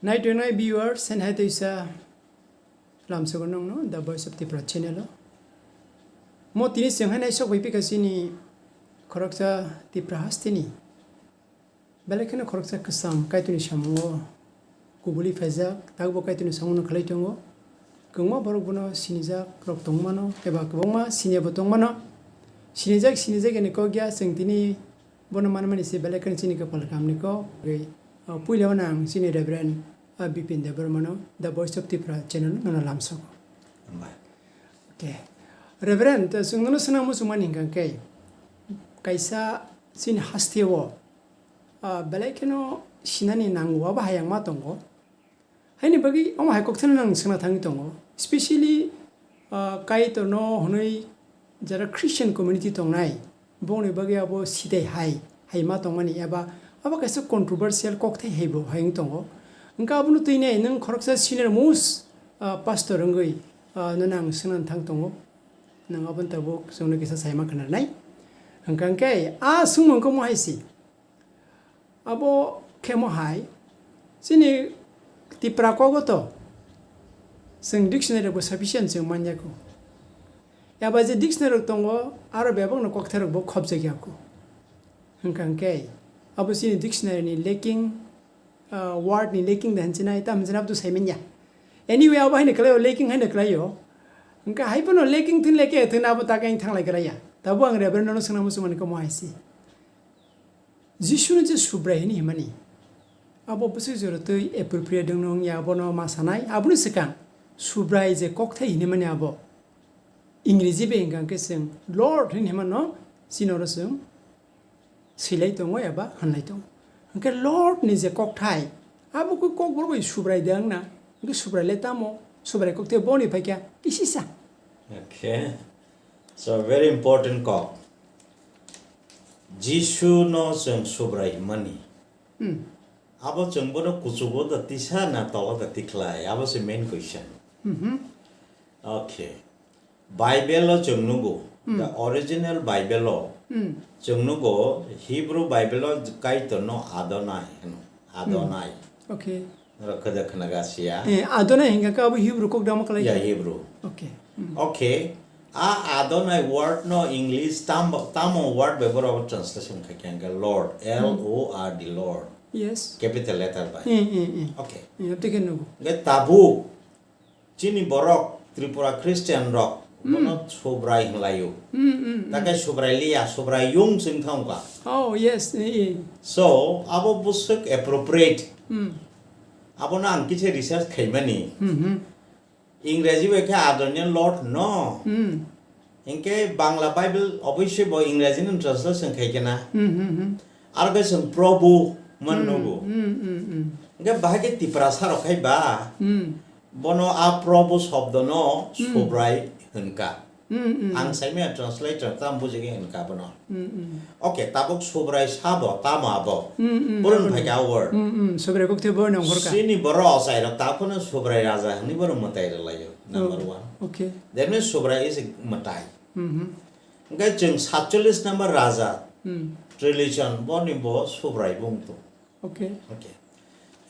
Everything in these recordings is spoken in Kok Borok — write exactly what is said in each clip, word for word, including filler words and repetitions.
Nai tongnai viewers, sen hai toisa lamsogo nongno The Voice of Tripura channel o. Mo tini chwng hai naisok bai pika chini khoroksa Tripura hasteni. Belai kheno khoroksa kwcham Kaitorni samungo kubuli phaijak, takbo Kaitorni samungo khlai tongo. Kwbangma borok bono sinijak rok tongmano, eba kwbangma siniya bo tongmano. Sinijak, sinijak yani kok ya, chwng tini bono manmani se belai kheno chini kwpal kamni kok. Tei, uh, puila o nang chini Reverend, uh, Bipin Debbarmano The Voice of Tripura channel nono lamsogo. Hambai. Okay. Reverend, uh, chwng nono swnam muchungmani hwnkha khe, kaisa chini hasteo, uh, belai kheno sinani nango abo hayang ma tongo. Haini bagwi omo hai kokthano nang swngna thangwi tongo. Specially, ah, Kaitorno hwnwi jara Christian community tongnai, bongni bagwi abo sidai hai, hai ma tongmani eba abo kaisa controversial kokthai haibo hai wng tongo. Wngkha abono twinai nwng khoroksa senior most, ah, pastor wngwi, ah, nono ang swngna thang tongo. Nwng aboni tabuk chwngno kisa saima khwnarnai. Hwnkha hwnkhe a swngmung khe omo hai si. Abo khe mo hai, chini Tipra kogo to chwng dictionary rokbo sufficient chwng man ya kho. Eba je dictionary rok tongo, aro bebakno kokthai rokbo khobjak ya kho. Hwnkha hwnkhe abo chini dictionary ni lacking, ah, word ni lacking da hinwi nai, tamo hinwi abo to sai man ya. Anyway, abo haino kwlai o, lacking haino kwlai o. Hwnkha hai phano lacking thwng lacking thwng abo ta khe thang lai kwlai ya. Tabo ang Reverend no swngna muchung mani khe mo hai si. Jisuni je Subrai hini himani, abo bwswk jora twi appropriate wngno wngya abono ma sanai. Aboni swkang Subrai je kokthai hinimani abo Ingreji bai hwnkha hwnkhe chwng Lord hini himano chini oro chwng swilai tongo eba hwnlai tongo. Hwnkhe Lord ni je kokthai, abo khe kokborok bai Subrai de wngna, hwnkhe Subrai le tamo? Subrai kokthai boni phaikha kisisa. Okay. So, very important kok. Jisu no chwng Subrai himani. Hmm. Abo chwng bono kuchugo da tisa na tola da tikhlai? Abo se main question. Mhm. Okay. Bible o chwng nugo, Hmm. the original Bible o Hmm. chwng nugo, Hebrew Bible o Kaitor no Adonai hwno. Hmm. Adonai. Okay. Oro khede khnaga siya. Eh, Adonai hingka khe abo Hebrew kok damo kalai Ya, kha? Hebrew. Okay. Hmm. Okay. A Adonai word no English tam, tamo word bai borok translation khai khe hingke Lord, Hmm. L O R D, Lord. Yes. Capital letter bai. Eh, eh, eh. Okay. Eh, abdike nugo. Hingke tabuk chini borok Tripura Christian rok Hmm. bono Subrai hwnlaio. Hmm, hmm, hmm. Takai Subrai liya, Subrai yung sing thangka. Oh, yes, eh, eh. So, abo bwswk appropriate. Hmm. Abono ang kisa research khaimani. Hmm, hmm. Ingreji bai khe Adonai Lord no. Hmm. Hinkhe Bangla Bible oboisoi bo Ingreji ni translation khai khe na. Hmm, hmm, hmm. Aro khe chwng Probhu man Hmm, nugo. Hmm, hmm, hmm. Hinkhe bahai khe Tiprasa rok khai ba. Hmm. Bono a Probhu shobdo no Hmm. Subrai hwnka. Hmm, hmm, Ang hmm. saimaya translator tam bujigwi hwnka bono. Hmm, hmm. Okay, tabuk Subrai sabo tamo abo. Hmm, hmm, Boron abo. Phaikha a word. Hmm, hmm. Subrai kokthai bo nang horka. Sini borok ochai rok ta phano Subrai raja hwnwi bono mwtai rwlaio. Number Oh, one. Okay. That means Subrai is a mwtai. Hmm, hmm. Hinkhe chwng satchollis number raja Hmm. religion boni bo Subrai bung tong. Okay. Okay.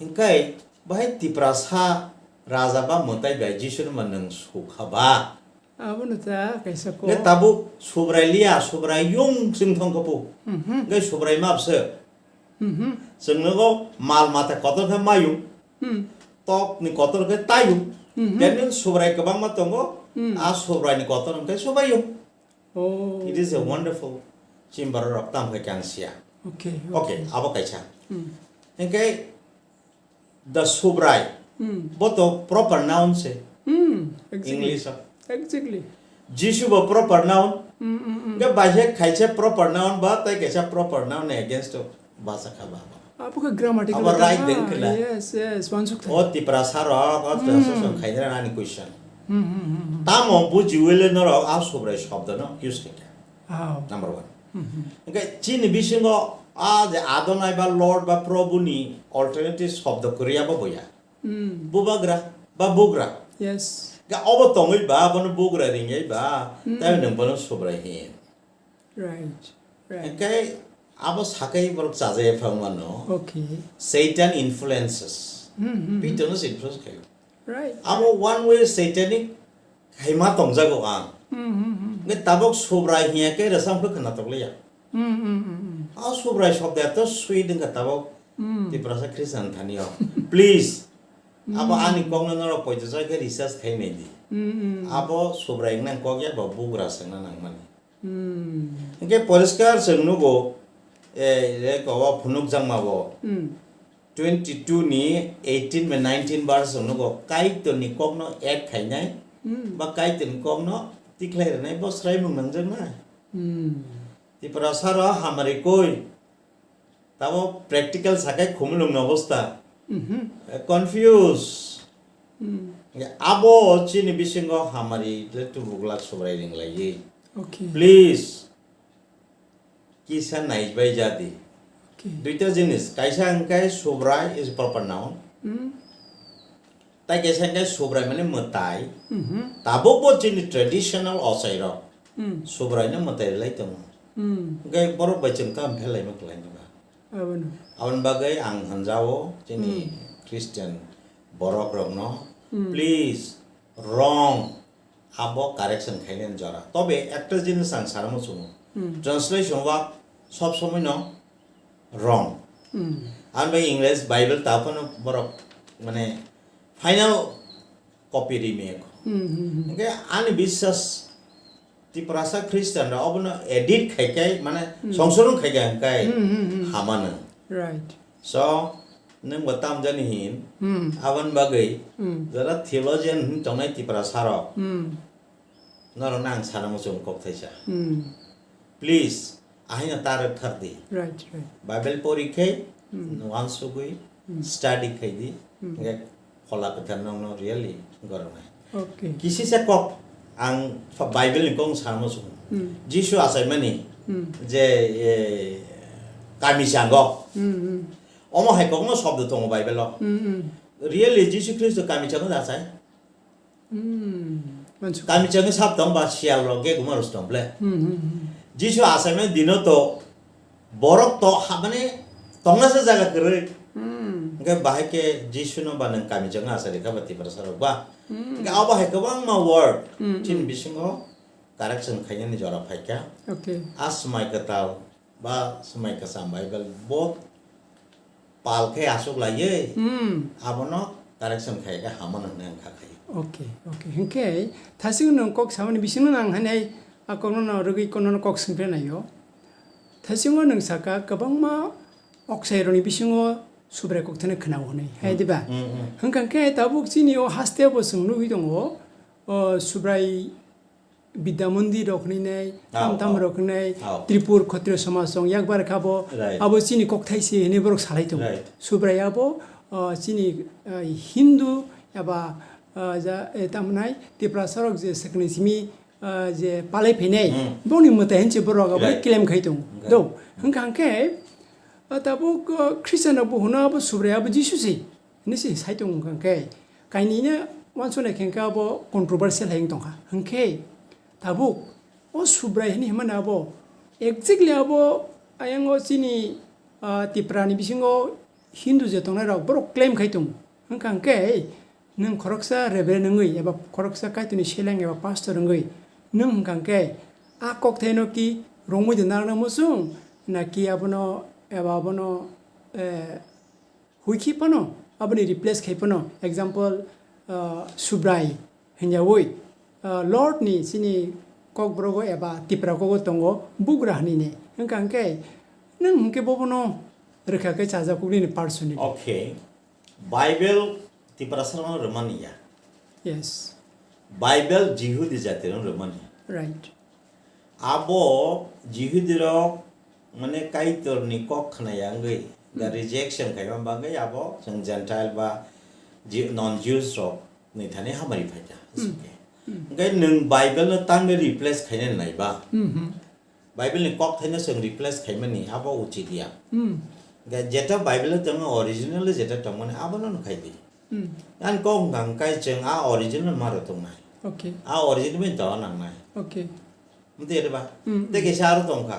Hinkhe bahai Tiprasa raja ba mwtai bai Jisu ni ma nwng sukha ba. Abono ta kaisa ko. Hinkhe tabuk Subrai liya, Subrai yung sing thong khe bo. Mhm. Hinkhe Subrai map se. Mhm. Chwng nogo mal mata kotor khe mayung. Hmm. Tok ni kotor khe tayung. Mhm. Then Subrai kwbangma tongo. Hmm. A Subrai ni kotor hinkhe Subrai yung. Oh. It is a wonderful chimbar rok tam khe kang siya. Okay, Okay, okay. abo kaisa. Hmm. Hinkhe the Subrai. Hmm. Bo to proper noun se. Hmm, exactly. English o. Exactly. Jisu bo proper noun. Hmm, hmm, hmm. Hinkhe bai khe khaisa proper noun ba tai kaisa proper noun ni against o basa kha ba. Abo khe grammatical Abo ta right na? Deng khe la. Yes, yes, wansuk thai. O Tiprasa rok, o Hmm. Tiprasa rok khaina nani question. Hmm, hmm, hmm, hmm. Tamo bujiwele norok a Subrai shobdo no use khe kha. Oh. Number one. Hmm, hmm. Hinkhe chini bisingo a je Adonai ba Lord ba Probhu ni alternative shobdo kwrwi abo boya. Hmm. Bubagra ba bugra. Yes. Ga obo tongwi ba abono bugra ringwi ba, Hmm. tabi nwng bono Subrai hin. Right, right. Hinkhe abo sakai borok chajaya phang mano. Okay. Satan influences. Hmm, hmm, hmm. Peter no se influence khaio. Right. Abo one way satanic khaima tongjago ang. Hmm, hmm, hmm. Nge tabok Subrai hiya khe rwchapmung khe khwnatok liya. Hmm, hmm, hmm, hmm. A Subrai shobdo eto sweet wngkha tabok. Hmm. Tiprasa Christian thani o. Please. Abo Hmm. ani kokno norok poito jai khe research khai nai di. Hmm, hmm. Abo Subrai wngna kok ya ba bugra swngna nangmani. Hmm. Hingke poriskar chwng nugo, eh, re kowa phunukjakma bo. Hmm. Twenty two ni eighteen ba nineteen verse chwng nugo, Kaitorni kokno add khainai, Hmm. ba Kaitorni kokno tikhlai rwnai, bo sraimung nangjaknai. Hmm. Tiprasa rok hamari koi, tamo practical sakai khumulung ni obostha. Mhm. Eh, confuse. Hmm. Ya, abo chini bisingo hamari le tubuk lak Subrai ringlaiwi. Okay. Please, kisa naibai jadi. Okay. Duita jinis, kaisa hwnkhe Subrai is proper noun. Hmm. Tai kaisa hwnkhe Subrai mane mwtai. Mhm. Tabukbo chini traditional ochairok Hmm. Subraino mwtai rwlai tongo. Hmm. Hwnkhe borok bai chwng kaham pherlaima kwlainai ba. Abono. Aboni bagwi ang hwnjao chini Hmm. Christian borokrokno, Hmm. please, wrong, abo correction khainani jora. Tobe ekta jinis ang sana muchungo. Hmm. Translation wak sob somoino wrong. Hmm. Ang bai English Bible ta phano borok mane final copy ri maya ko. Hmm, hmm, hmm. Hingke ani biswas Tiprasa Christian rok obono edit khai kai mane Hmm. songsodon khai kai hingkai Hmm, hmm, hmm. hamano. Right. So, nwng bo tamjani hin, Hmm. aboni bagwi Hmm. jara theologian hin tongnai Tiprasa rok. Hmm. Norokno ang sana muchung kok thaisa. Hmm. Please, ahino ta rwkthar di. Right, right. Bible pori khe, Hmm. uansugwi, Hmm. study khai di. Hmm. Hingke Phola Kwthar nokno really goroknai. Okay. Kisisa kok ang pha-, Bible ni kok sana muchung. Hmm. Jisu achaimani Hmm. je, eh, kami chango. Hmm, hmm. Omo hai kokno shobdo tongo Bible o. Hmm, hmm. Really Jisu Khristo kami chango achai? Hmm, mansukha. Kami changwi sap tong ba siyal rok ge guma rus tong ble. Hmm, hmm, hmm. Jisu achaimani dino to borok to ha-, mane tongna se jaga kwrwi. Hmm. Hingke bahai khe Jisu no ba nwng kami changwi achai rikha ba Tiprasa rok ba. Hmm. Hingke abo hai kwbangma word Hmm, chini hmm. bisingo correction khainani jora phaikha. Okay. A swmai kwtal ba swmai kwcham Bible bo pal khe aswk laiwi Hmm. abono correction khai khe hamano hwnwi ang kha khaio. Okay, okay. Hinkhe thasing nwng kok samani bisingo nang hanai a kokno no rwgwi kono no kok swngpre naio. Thasingo nwng saka kwbangma oksai rokni bisingo Subrai kok thani khwnao hwnwi. Hai Hmm. diba? Hmm, hmm. Hwnkha khe tabuk chini o haste bo chwng nugwi tongo, o Subrai Bidya Mandir rok hwnwi nai, Ah, tam tam ah. rok hwnwi nai, Ah. Tripur Khatriya Samaj rok yakbar kha bo, Right. abo chini kokthai se hwnwi borok salai tongo. Right. Subrai abo, ah, chini, ah, Hindu eba, ah, ja, eh, tamo nai Tiprasa rok je swkang simi, ah, je palai phainai, Hmm. boni mwtai hinse borok abo Right. claim khai tongo. Okay. Do, hwnkha hwnkhe, ah, tabuk, ah, Christian rok bo hwno abo Subrai abo Jisu se. Hwnwi se sai tongo hwnkha khe, kainwino uansuknai khe hwnkhe abo controversial hai wng tongkha. Hwnkhe tabuk o Subrai hwnwi hwnmani abo exactly abo ayang o chini, ah, Tipra ni bisingo Hindu je tongnai rok borok claim khai tongo. Wngkha hwnkhe nwng khoroksa reverend wngwi eba khoroksa Kaitorni seleng eba pastor wngwi nwng wngkha hwnkhe a kokthaino ki romwi de narwkna muchung naki abono eba abono, eh, Huikhe phano aboni replace khai phano, example, ah, Subrai hwnjawi, ah, Lord ni chini Kokborok o eba Tipra kok o tongo bugra hwnwi ne. Wngkha hwnkhe nwng hwnkhe bobono rwkha khe chajak kuk nini personally. Okay. Bible Tiprasa rokno rwmani ya. Yes. Bible Jihudi jati rokno rwmani ya. Right. Abo Jihudi rok mane Kaitor ni kok khna ya wngwi da Hmm. rejection khaima bagwi abo chwng Gentile ba Ji-, non Jews rok ni thani hamari phaikha Hmm. hwnkhe. Hmm. Hwnkhe nwng Bible no tangwi replace khaina nai ba? Hmm, hmm. Bible ni kok thaino chwng replace khaimani abo uchit ya. Hmm. Hwnkhe jeta Bible o tongo originally jeta tongmani abono no khai di. Hmm. Ani kok hwnkha hwnkhe chwng a original maro tongnai. Okay. A original bai tongna nangnai. Okay. Mtwi ere ba? Hmm, Tei hmm. kaisa aro tongkha.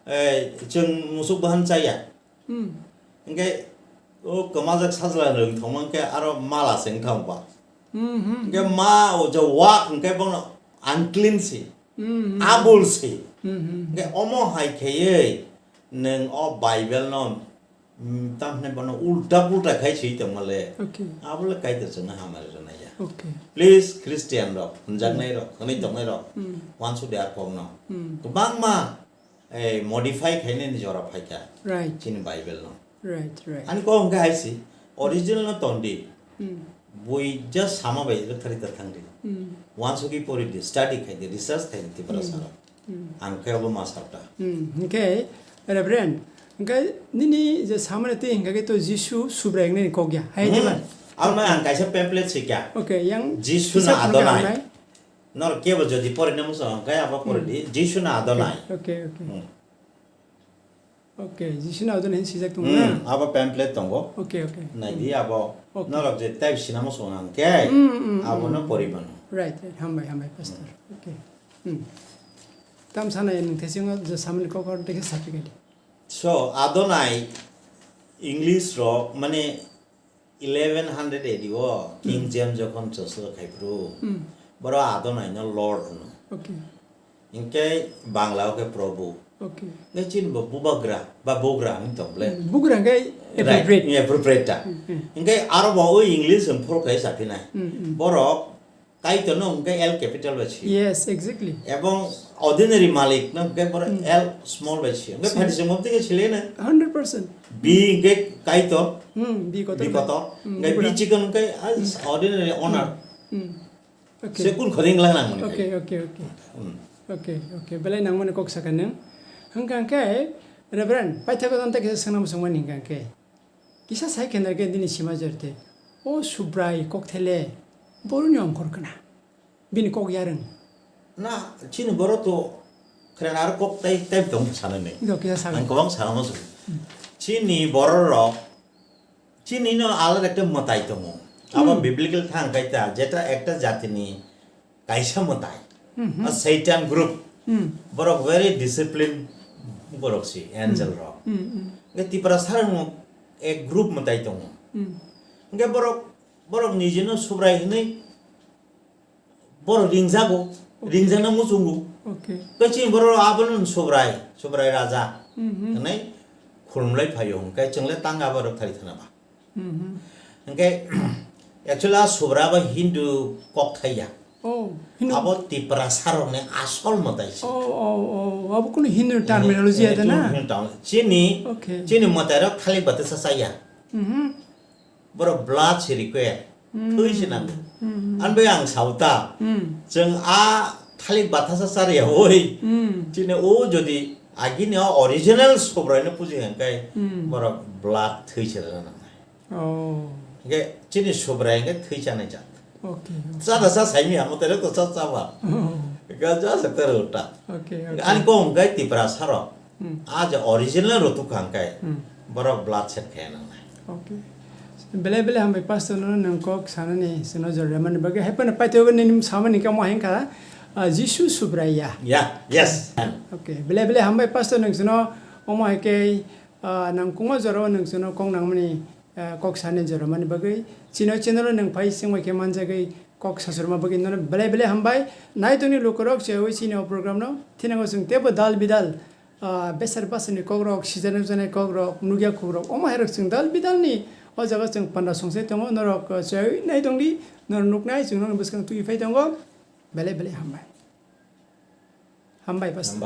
Eh, chwng musuk bahan chaya. Hmm. Hwnkhe O kwmajak sajla rwng thangma khe aro mala se wngkha ba. Mhm. Hwnkhe ma o je wak hwnkhe bono unclean se, mhm, abul se. Mhm. Hwnkhe omo hai khaiwi nwng o Bible no, mm, tamhne bono ulta pulta khai swi tongma le. Okay. Abo le Kaitor chwngno hamari rwnai ya. Okay. Please, Christian rok, hwnjaknai rok, hwnwi tongnai rok, mm, uansuk de a kokno. Mm. Kwbangma, eh, modify khainani jora phaikha. Right. Chini Bible no. Right, right. Ani kok hwnkhe hai se, original no ton di. Hmm. Bui just sama bai rwktharwi ta thang di. Hmm. Uansugwi pori di, study khai di, research khai di Tiprasa rok. Hmm. Ang khe obo ma sa ta. Hmm. Hwnkhe, Reverend, hwnkhe nini je samani twi hwnkhe to Jisu Subrai wngnani kok ya. Hai di ba? Hmm. Abo no ang kaisa pamphlet swi kha. Okay, yang Jisu kisa no phunukha Adonai. Nor kebo jodi pori na musa hwnkhe abo pori di, Jisu no Adonai. Okay, okay, okay. Hmm. Okay, Jisu no Adonai hin swijak tongo na? Hmm, abo pamphlet tongo. Okay, okay. Nai di abo. Okay. Norok je type sinamo song ang khe, hmm, hmm, abo no pori mano. Right, right. Hambai, hambai, Pastor. Hmm. Okay. Hmm. Tam sana ya nung thesing je samani kokor dekhe certificate. So, Adonai English rok mane eleven hundred A D o King, hmm, James jokhon choslo khai phuru, hmm, boro Adonai no Lord hwno. Okay. Hinkhe Bangla o khe Prabhu. Okay. Hinkhe chini bo Bubagra ba Bugra hinwi tong ble. Hmm, Bugra hinkhe, right, appropriate. Yeah, appropriate ta. Hmm, hmm. Hinkhe aro bo o English hwn phol khai saphinai. Hmm, hmm. Borok Kaitor no hwnkhe L capital bai sio. Yes, exactly. Ebong ordinary malik no hwnkhe boro, hmm, L small bai sio. Hwnkhe, hmm, phaidi chwng mobtwi khe sile na. Hundred percent. B hwnkhe Kaitor. Hmm, B kotor. B kotor. Hmm, hwnkhe B Bugra. Chikon hwnkhe, ah, hmm, ordinary owner. Hmm. Okay. Se kun khoding lang nang mani. Okay, okay, okay. Hmm. Okay, okay. Belai nangmani kok sakha nung. Hwnkha hwnkhe, Reverend, paithago tante kisa swnam swngmani hwnkha hwnkhe. Kisa sai khe narwkhe nini sima jorte, o Subrai kokthele boroni ongkhor khna, bini kok yarwng. Na, chini borok to khwran aro kok tai, tai tong sanani. Do kisa sabi. Ang kwbang sanamo se. Hmm. Chini borok rok, chini no alada ekta mwtai tongo. Abo, hmm, biblical thang kaita, jeta ekta jatini kaisa mwtai. Mhm. A Satan group. Hmm. Borok very discipline borok si, angel, hmm, rok. Hmm, hmm. Nge Tiprasa rok ek group mwtai tongo. Hmm. Nge borok, borok nijino Subrai hinwi borok ringjago, okay, ringjakna muchungo. Okay. Kaiching borok abono Subrai, Subrai Raja, mhm, hinwi khulumlai phaio, hwnkhe chwngle tang abo rok thari thana ba. Mhm. Hwnkhe, actually, a Subra bo Hindu kok thai ya. Oh, Hindu. Abo Tiprasa rokni asol mwtai se. Oh, oh, oh, abo kunu Hindu terminology ya da na? Hindu term-, chini, okay, chini mwtai rok thalik bata sa chaya. Mhm. Borok blood se require. Hmm. Thwi se nango. Hmm. Ani bai ang sao ta. Hmm. Chwng a thalik bata sa chariya oi. Hmm. Chini o jodi agini o original Subrai no puji hwnkhe, hmm, borok blood thwi se rwna nangnai. Oh. Hwnkhe chini Subrai hwnkhe thwi chanai jat. Okay, okay. Chada sa saimi amo tere to sa chaba. Oh. Ga ja se tere uta. Okay, okay. Ani kok hwnkhe Tiprasa rok. Hmm. A je original rw tukha hwnkhe, hmm, borok blood set khe nangnai. Okay. Belai belai hambai pastor no nang kok sanani sino jor remani bagwi. Hai phano paithago nini samani kamo hengkha, ah, Jisu Subrai ya. Ya, yes. Okay. Belai belai hambai pastor nang sino omo hai khe, ah, nang kungma jora o nang sino kok nangmani, ah, kok sani jora mani bagwi. Chino channel o nang phai singbai khe manjagwi kok sasurma bagwi nono belai belai hambai. Naitongni lukurok chewi chini o program no. Thinango chwng tebo dal bidal ah, besar basani kokrok, sijanai ujanai kokrok, nukya kokrok, omo hairok chwng dal bidalni o jaga chwng panda songsai tongo, norok, ah, chwng nai tongdi, norok nuknai, chwng nokni bwskang twi phai tongo, belai belai hambai. Hambai bas. Hambai.